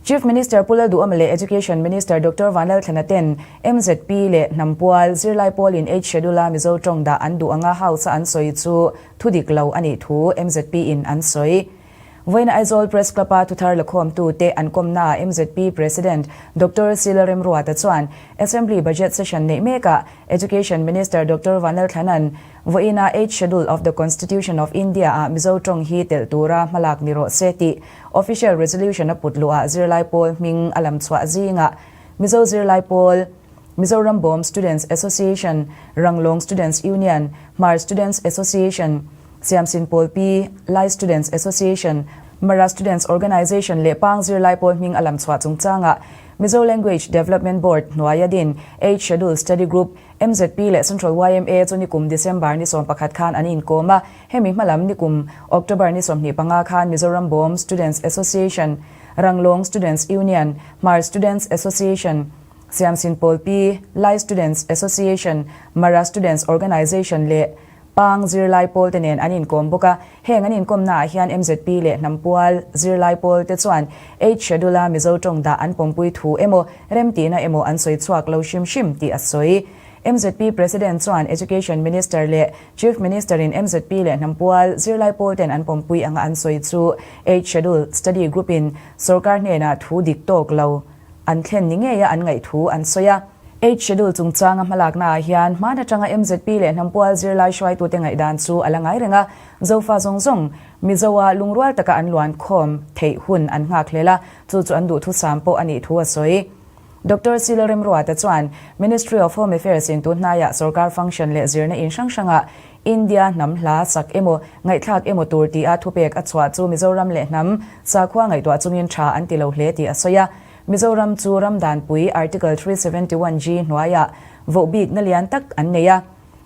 Chief Minister Pu Lalduhawma leh Education Minister Doctor Vanlalthlana ten MZP leh Hnampual zirlai pawlin Eight Schedule-a Mizo tawng dah an duh anga House-a an sawi chu thu dik lo a nih thu MZP-in an sawi. Vawiin Aizawl Press Club-a thuthar lakhawmtute an kawmnaah MZP President Doctor Sila Remruata chuan Assembly Budget Session neih mekah Education Minister Doctor Vanlalthlana'n vawiina Eighth Schedule of the Constitution of India-ah Mizo tawng hi telh tura hmalak ni rawh se tih Official Resolution a put luhah zirlai pawl hming a lam chhuah zingah Mizo zirlai pawl, Mizoram Bawm Students Association, Ranglong Students Union, Hmar Students Association, Siamsin Pawlpi, Lai Students Association, Mara Students Organisation leh Pang zirlai pawl hming a lam chhuah chungchangah Mizo Language Development Board hnuaia din Eight Schedule Study Group, MZP leh Central yma chu nikum December ni 11 khan an inkawm a, hemi hmalam nikum October ni 25 khan Mizoram Bawm Students Association, Ranglong Students Union, Hmar Students Association, Siamsin Pawlpi, Lai Students Association, Mara Students Organisation leh Pang zirlai pawl te nen an inkawm bawk a, heng an inkawmnaah hian MZP leh Hnampual zirlai pawl te chuan Eight Schedule-a Mizo tawng dah an pawmpui thu emaw, remtihna emaw an sawi chhuak lo hrim hrim tih a sawi. MZP President chuan Education Minister leh Chief Minister-in MZP leh Hnampual zirlai pawl ten an pawmpui anga an sawi chu Eight Schedule Study Group-in sorkar hnenah thu dik tawk lo an thlen ni ngeia an ngaih thu an sawi a. Eight Schedule chungchanga hmalaknaah hian hman atanga MZP leh Hnampual zirlai hruaitute ngaihdan chu a la ngai reng a, Zofa zawng zawng Mizoa lungrual taka an luan khawm theih hun an nghak hlel a, chu chu an duhthusam pawh a nih thu a sawi. Doctor Sila Remruata chuan Ministry of Home Affairs in tun hnaiah sorkar function leh zirna in hrang hrangah India hnam hla sak emaw ngaihthlak emaw tur tia thupek a chhuah chu Mizoram leh hnam sakhua ngaihtuah chungin tha an ti lo hle tih a sawi a. Mizoram chu ram danpui Article 371G hnuaiah vohbikna lian tak an nei a.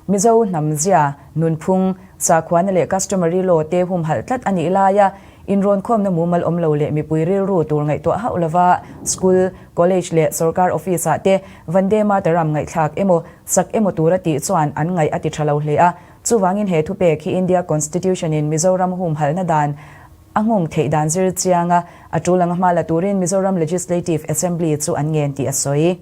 Mizo hnam zia, nunphung, sakhuana leh customary law te humhalh tlat a nih laia inrawnkhawmna mumal awm lo leh mipui rilru tur ngaihtuah hauh lova school, college leh sorkar office ah te Vande Mataram ngaihthlak emaw, sak emaw tura tih chuan an ngaih a ti tha lo hle a. Chuvangin he thupek hi India Constitution in Mizoram humhalhna dan a nghawng theih dan zir chianga a tul anga hma la turin Mizoram Legislative Assembly chu an ngen tih a sawi.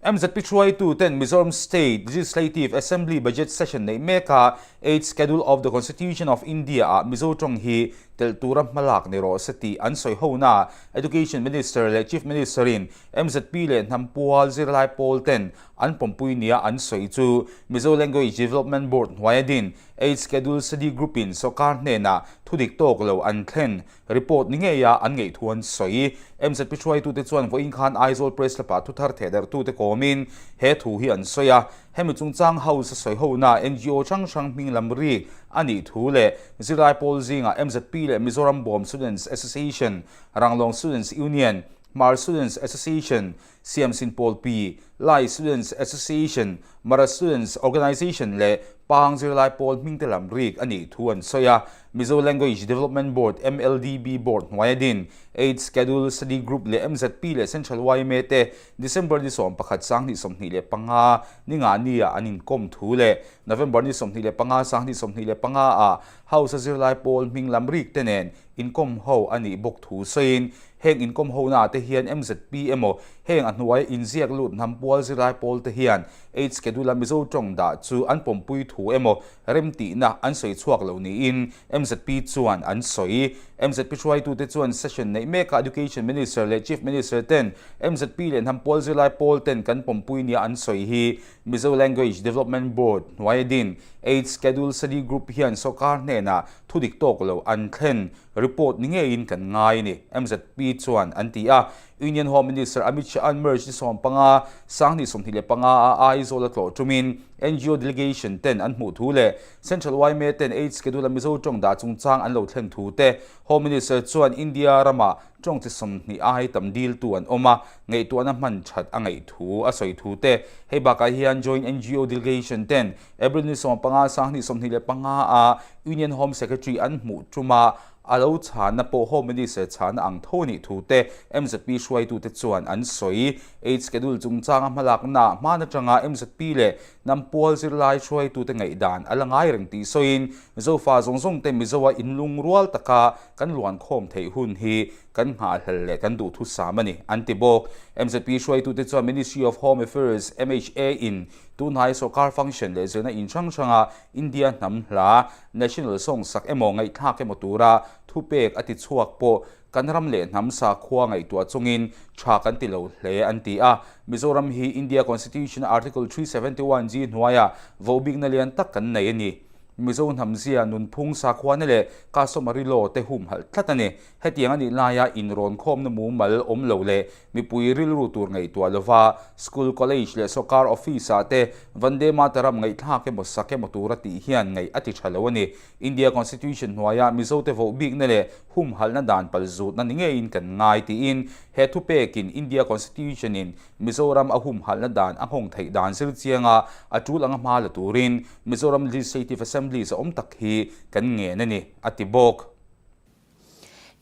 MZP hruaitu ten Mizoram State Legislative Assembly Budget Session neih meka Eighth Schedule of the Constitution of India ah Mizo tawng hi telh tura hmalak ni rawh se tih an sawi hona Education Minister leh Chief Minister in MZP leh Hnampual zirlai pawl ten an pawmpui nia an sawi chu Mizo Language Development Board hnuaia din Eighth Schedule Study Group in sawrkar hnenah thudik tawk lo an thlen Report ni ngeia an ngeih thu an sawi. MZP hruaitute chuan vawiin khan Aizawl Press Club-ah thuthar thehdarhtute kawmin he thu hi an sawi a. Hemi chungchang House a sawi hona NGO hrang hrang hming lam rik a nih thu leh zirlai pawl zingah MZP leh Mizoram Bawm Students Association, Ranglong Students Union, Hmar Students Association, Siamsin Pawlpi, Lai Students Association, Mara Students Organisation leh Pang zirlai pawl hmingte lam rik a nih thu an sawi a. Mizo Language Development Board, MLDB, Board hnuaia din Eighth Schedule Study Group leh MZP leh Central yma te December ni 11 2025 ni nga nia an inkawm thu leh November ni 25 2025 ah House a zirlai pawl hming lam rik te nen inkawm ho a nih bawk thu sawiin Heng inkawm hona te hian MZP emaw heng a hnuaia inziak lut hnam pual zirlai pawl te hian Eight Schedule a Mizo tawng dah chu an pawmpui thu emaw remtihna an sawi chhuak lo niin MZP chuan an sawi. MZP hruaitute chuan session neih mekah Education Minister leh Chief Minister ten MZP leh hnam pual zirlai pawl ten kan pawmpui nia an sawi hi Mizo Language Development Board hnuaia din Eight Schedule Study Group hian sawrkar hnenah thudik tawk lo an thlen Report ni ngeiin kan ngai a ni, MZP chuan an ti a. Union Home Minister Amit Shah-a'n March ni 15, 2025 a Aizawl a tlawh tumin NGO delegation ten an hmuh thu leh Central yma ten Eight Schedule a Mizo tawng dah chungchang an lo thlen thu te Home Minister chuan India ramah tawng chi 20 ai tam diltu an awm a, ngaihtuahna hman that a ngaih thu a sawi thu te. Hei bakah hian Joint NGO delegation ten April ni 15, 2025 a Union Home Secretary an hmuh tuma a lo chhanna pawh Home Minister chhanna ang tho a nih thu te MZP hruaitute chuan an sawi. Eight Schedule chungchanga hmalakna hman atanga MZP leh Nampual zirlai hruaitute ngaihdan a la ngai reng tih sawiin Zofa zawng zawng te Mizoa inlungrual taka kan luankhawm theih hun hi kan nghahhlel leh kan duhthusam a ni, an ti bawk. Mzp hruaitute chuan Ministry of Home Affairs, MHA, in tunhai sorkar function leh zirna in hrang hranga India hnam hla, national song sak emaw ngaihthlak emaw tura thupek a ti chhuak pawh kan ram leh hnam sakhua ngaihtuah chungin tha kan ti lo hle, an ti a. Mizoram hi India Constitution Article 371 G hnuaiah vohbikna lian tak kan nei a ni. Mizo hnamzia nunphung sakhuana leh customary law te humhalh tlat a ni. Hetiang a nih laia inrawn khawmna mumal awm lo leh mipui rilru tur ngaihtuah lova school, college leh sawrkar office ah te Vande Mataram ngaihthlak emaw sak emaw tura tih hian ngaih a ti tha lo a ni. India Constitution hnuaia Mizote voh bikna leh humhalhna dan palzutna ni ngeiin kan ngai tiin he thupekin India Constitution in Mizoram a humhalhna dan a nghawng theih dan zir chianga a tul anga hma la turin Mizoram Legislative Assembly zahawm tak hi kan ngen a ni, a ti bawk.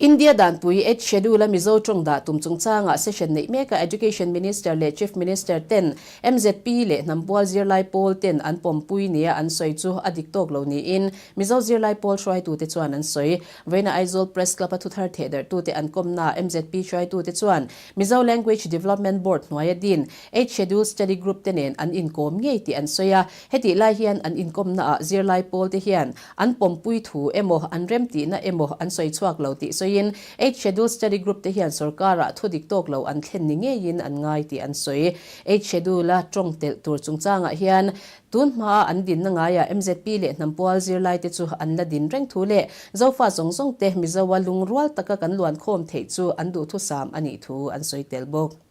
India danpui Eighth Schedule-a Mizo tawng dah tum chungchangah session neih mekah Education Minister leh Chief Minister ten MZP leh hnampual zirlai pawl ten an pawmpui nia an sawi chu a dik tawk lo niin Mizo zirlai pawl hruaitute chuan an sawi. Vawiina Aizawl Press Club-a thuthar thehdarhtute an kawmnaah MZP hruaitute chuan Mizo Language Development Board hnuaia din Eighth Schedule Study Group te nen an inkawm ngei tih an sawi a. Hetih lai hian an inkawmnaah zirlai pawl te hian an pawmpui thu emaw an remtihna emaw an sawi chhuak lo tih sawiin Eighth Schedule Study Group te hian sorkarah thu dik tawk lo an thlen ni ngeiin an ngai tih an sawi. Eighth Schedule-a tawng telh tur chungchangah hian Tun hmaa an dinna ngaiah MZP leh hnampual zirlaite chu an la din reng thu leh Zofa zawng zawng te Mizoa lungrual taka kan luankhawm theih chu an duhthusam a nih thu an sawi tel bawk.